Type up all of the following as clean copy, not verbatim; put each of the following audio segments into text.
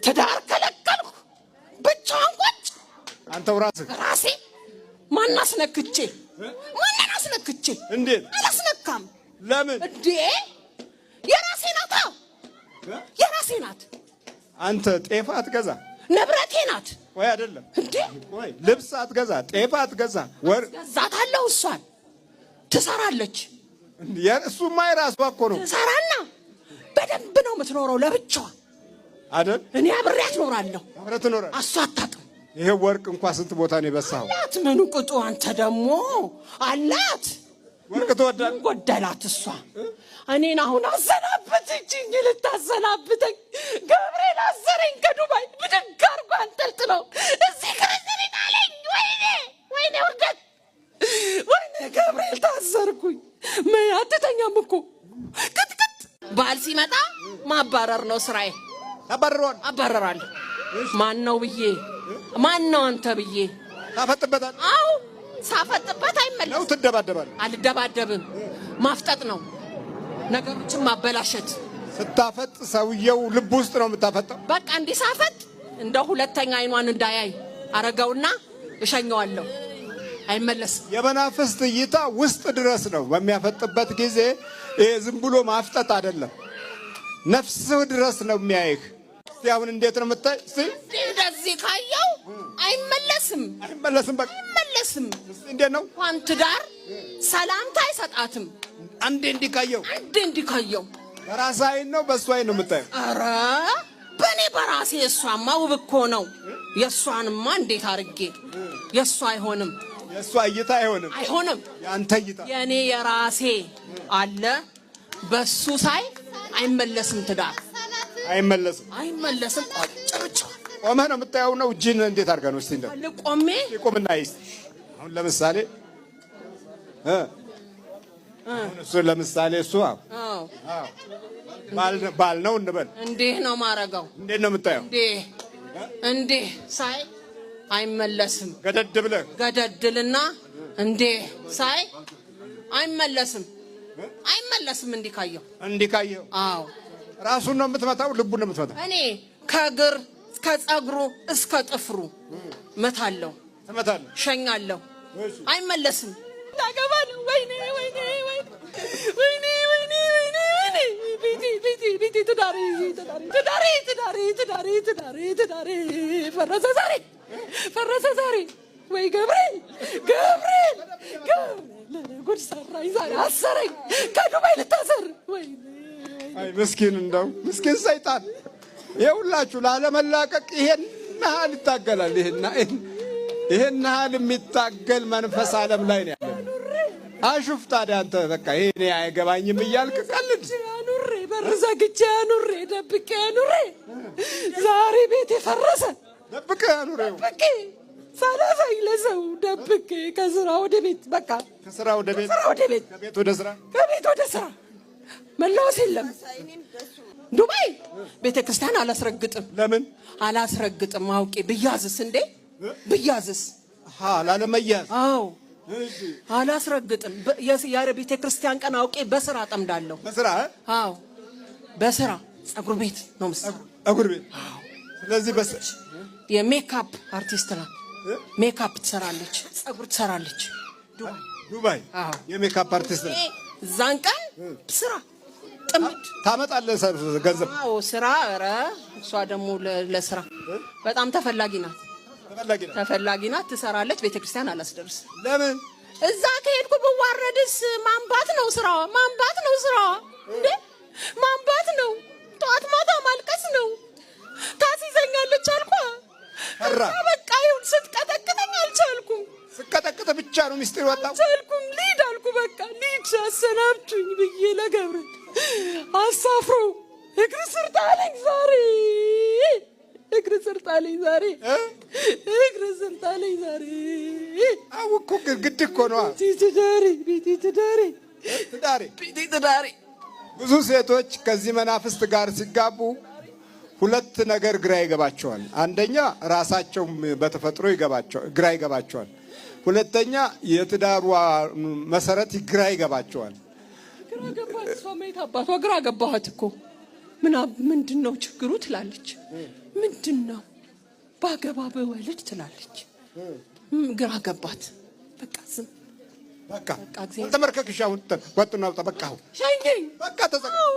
ትዳር ከለከልኩ፣ ብቻዋን ቁጭ። አንተው ራስህ? ራሴ። ማን አስነክቼ? ማንን አስነክቼ? እንዴት? አላስነካም። ለምን? እንዴ፣ የራሴ ናታ፣ የራሴ ናት። አንተ ጤፍ አትገዛ፣ ንብረቴ ናት። ወይ አይደለም? እንዴ። ወይ ልብስ አትገዛ፣ ጤፍ አትገዛ፣ ወር ገዛታለሁ። እሷን ትሰራለች። እሱማ የራሷ እኮ ነው። ትሰራና በደንብ ነው የምትኖረው ለብቻዋ። አይደል? እኔ አብሬያት እኖራለሁ። አብረህ ትኖራለህ። እሷ አታውቅም። ይሄ ወርቅ እንኳ ስንት ቦታ ነው የበሳኸው? አላት፣ ምኑ ቅጡ። አንተ ደግሞ አላት። ወርቅ ትወዳለህ? ምን ጎደላት እሷ? እኔን አሁን አሰናብትችኝ፣ ልታሰናብተኝ ገብርኤል አሰረኝ። ከዱባይ ብድግ አድርጎ አንጠልጥለው እዚህ ክርስትን አለኝ። ወይኔ ወይኔ ውርደት፣ ወይኔ ገብርኤል ታሰርኩኝ። ምን አትተኛም እኮ ቅጥቅጥ። ባል ሲመጣ ማባረር ነው ስራዬ። ታባርረዋል። አባረራለሁ። ማን ነው ብዬ፣ ማን ነው አንተ ብዬ። ታፈጥበታል። አዎ፣ ሳፈጥበት ነው? አይመለስም። ትደባደባለህ። አልደባደብም። ማፍጠጥ ነው፣ ነገሮችን ማበላሸት። ስታፈጥ ሰውየው ልብ ውስጥ ነው የምታፈጠው። በቃ እንዲህ ሳፈጥ እንደ ሁለተኛ አይኗን እንዳያይ አረገውና እሸኘዋለሁ። አይመለስም። የመናፍስት እይታ ውስጥ ድረስ ነው። በሚያፈጥበት ጊዜ ይሄ ዝም ብሎ ማፍጠጥ አይደለም፣ ነፍስህ ድረስ ነው የሚያይህ። እስቲ አሁን እንዴት ነው የምታይ? እስቲ። እንደዚህ ካየው አይመለስም። አይመለስም። በቃ። አይመለስም። እስቲ እንዴት ነው? እንኳን ትዳር ሰላምታ አይሰጣትም። አንዴ እንዲህ ካየው? አንዴ እንዲህ ካየው። በራስህ አይን ነው በእሱ አይን ነው የምታየው? ኧረ በእኔ በራሴ። እሷማ ውብ እኮ ነው። የእሷንማ እንዴት አርጌ፣ የእሷ አይሆንም። የእሷ እይታ አይሆንም። አይሆንም። የአንተ እይታ። የእኔ የራሴ አለ። በሱ ሳይ አይመለስም ትዳር። አይመለስም። አይመለስም። ቁጭ ብቻ። ቆመህ ነው የምታየው ነው? እጅን እንዴት አድርገህ ነው? እስቲ እንደው ቆሜ። ቁምና እስቲ አሁን ለምሳሌ አሁን እሱ ለምሳሌ እሱ አዎ። አዎ፣ ባል ነው እንበል። እንዲህ ነው ማረገው። እንዴት ነው የምታየው? እንዲህ እንዲህ ሳይ አይመለስም። ገደድ ብለህ? ገደድልና እንዲህ ሳይ አይመለስም፣ አይመለስም። እንዲህ ካየው። እንዲህ ካየው? አዎ። ራሱን ነው የምትመታው? ልቡን ነው የምትመታው? እኔ ከእግር ከጸጉሩ እስከ ጥፍሩ መታለሁ። ትመታለህ። ሸኛለሁ። አይመለስም። ላገባ ነው። ወይኔ ወይኔ ወይኔ ወይኔ ወይኔ ወይኔ ወይኔ፣ ቤቴ ቤቴ ቤቴ፣ ትዳሬ ትዳሬ ትዳሬ ትዳሬ ትዳሬ ትዳሬ ትዳሬ ፈረሰ ዛሬ፣ ፈረሰ ዛሬ። ወይ ገብርኤል፣ ገብርኤል፣ ገብርኤል ጉድ ሰራኝ ዛሬ፣ አሰረኝ። ከዱባይ ልታሰር፣ ወይኔ። አይ ምስኪን፣ እንደው ምስኪን ሰይጣን ይኸውላችሁ ላለመላቀቅ ይሄን ያህል ይታገላል። ይሄን ያህል የሚታገል መንፈስ ዓለም ላይ ነው ያለው። አሹፍ ታዲያ አንተ በቃ ይሄ እኔ አይገባኝም እያልክ ቀልድ። አኑሬ፣ በር ዘግቼ አኑሬ፣ ደብቄ አኑሬ ዛሬ ቤቴ ፈረሰ። ደብቀህ አኑሬው? ደብቄ ሳላሳይ ለሰው ደብቄ ከስራ ወደ ቤት በቃ። ከስራ ወደ ቤት? ከስራ ወደ ቤት። ከቤት ወደ ስራ። ከቤት ወደ ስራ መላወስ የለም። ዱባይ ቤተ ክርስቲያን አላስረግጥም። ለምን? አላስረግጥም አውቄ። ብያዝስ እንዴ፣ ብያዝስ? ላለመያዝ? አዎ፣ አላስረግጥም። ቤተ ክርስቲያን ቀን አውቄ በስራ አጠምዳለሁ። በስራ? አዎ፣ በስራ ጸጉር ቤት ነው የምሰራው። ጸጉር ቤት። ስለዚህ በስ የ makeup artist ናት። ሜካፕ ትሰራለች፣ ጸጉር ትሰራለች። ዱባይ። ዱባይ? አዎ። የ makeup artist ነው። እዛን ቀን ስራ ጥምድ። ታመጣለህ ገንዘብ። አዎ፣ ስራ። ኧረ እሷ ደግሞ ለስራ በጣም ተፈላጊ ናት። ተፈላጊ ነው። ተፈላጊ ናት። ትሰራለች። ቤተክርስቲያን አላስደርስም። ለምን? እዛ ከሄድኩ ብዋረድስ? ማንባት ነው ስራዋ። ማንባት ነው ስራዋ። እንዴ፣ ማንባት ነው። ጠዋት ማታ ማልቀስ ነው። ታስይዘኛለች አልኳ። ፈራ። ከዛ በቃ ይሁን፣ ስትቀጠቅጠኝ አልቻልኩም። ስቀጠቅጥ ብቻ ነው ሚስጥር ወጣው። አልቻልኩም። ልሂድ አልኩ። በቃ ልሂድ፣ አሰናብቱኝ ብዬ ለገብርኤል አሳፍሮ እግር ስር ጣለኝ ዛሬ። እግር ስር ጣለኝ ዛሬ። እግር ስር ጣለኝ ዛሬ። አው እኮ ግድ እኮ ነዋ። ቤቴ ትዳሬ፣ ቤቴ ትዳሬ። ትዳሬ። ቤቴ ትዳሬ። ብዙ ሴቶች ከዚህ መናፍስት ጋር ሲጋቡ ሁለት ነገር ግራ ይገባቸዋል። አንደኛ ራሳቸውም በተፈጥሮ ይገባቸው ግራ ይገባቸዋል። ሁለተኛ የትዳሯ መሰረት ግራ ይገባቸዋል። ግራ ገባት። እሷ ማየት አባቷ ግራ ገባኋት እኮ። ምንድን ነው ችግሩ ትላለች። ምንድን ነው ባገባ ብወልድ ትላለች። ግራ ገባት። በቃ ዝም በቃ በቃ እግዚአብሔር ተመርከክሽ። አሁን ወጡን አውጣ። በቃ አሁን ሸኘኝ። በቃ ተዘጋ። አዎ፣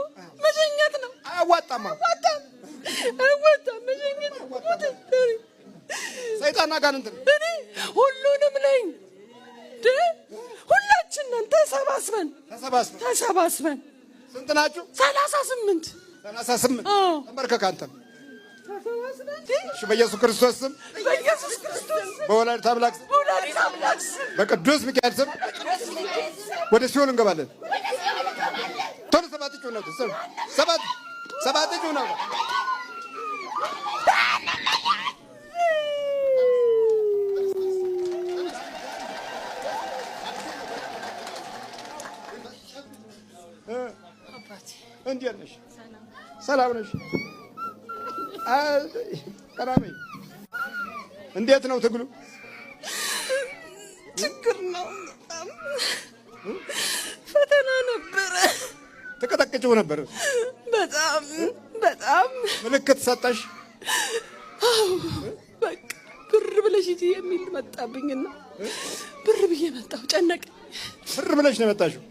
መሸኘት ነው። አያዋጣም። አያዋጣም፣ አያዋጣም። መሸኘት ነው። ሰይጣን አጋንንት ነው። እኔ ሁሉንም ነኝ። ሁላችን ነን ተሰባስበን ተሰባስበን ተሰባስበን ስንት ናችሁ? 38። 38። አዎ። ተንበርከክ አንተም። እሺ፣ በኢየሱስ ክርስቶስ ስም፣ በኢየሱስ ክርስቶስ ስም፣ በወላዲተ አምላክ ስም፣ በወላዲተ አምላክ ስም፣ በቅዱስ ሚካኤል ስም ወደ ሲኦል እንገባለን። ቶሎ ሰባት እጩ ነው። ሰባት ሰባት እጩ ነው። እንዴት ነሽ? ሰላም ነሽ? ቀና በይ። እንዴት ነው ትግሉ? ችግር ነው። በጣም ፈተና ነበረ። ትቀጠቅጭው ነበር። በጣም በጣም። ምልክት ሰጠሽ? አዎ፣ በቃ ብር ብለሽ ሂጂ የሚል መጣብኝና ብር ብዬ መጣሁ። ጨነቀኝ። ብር ብለሽ ነው የመጣሽው?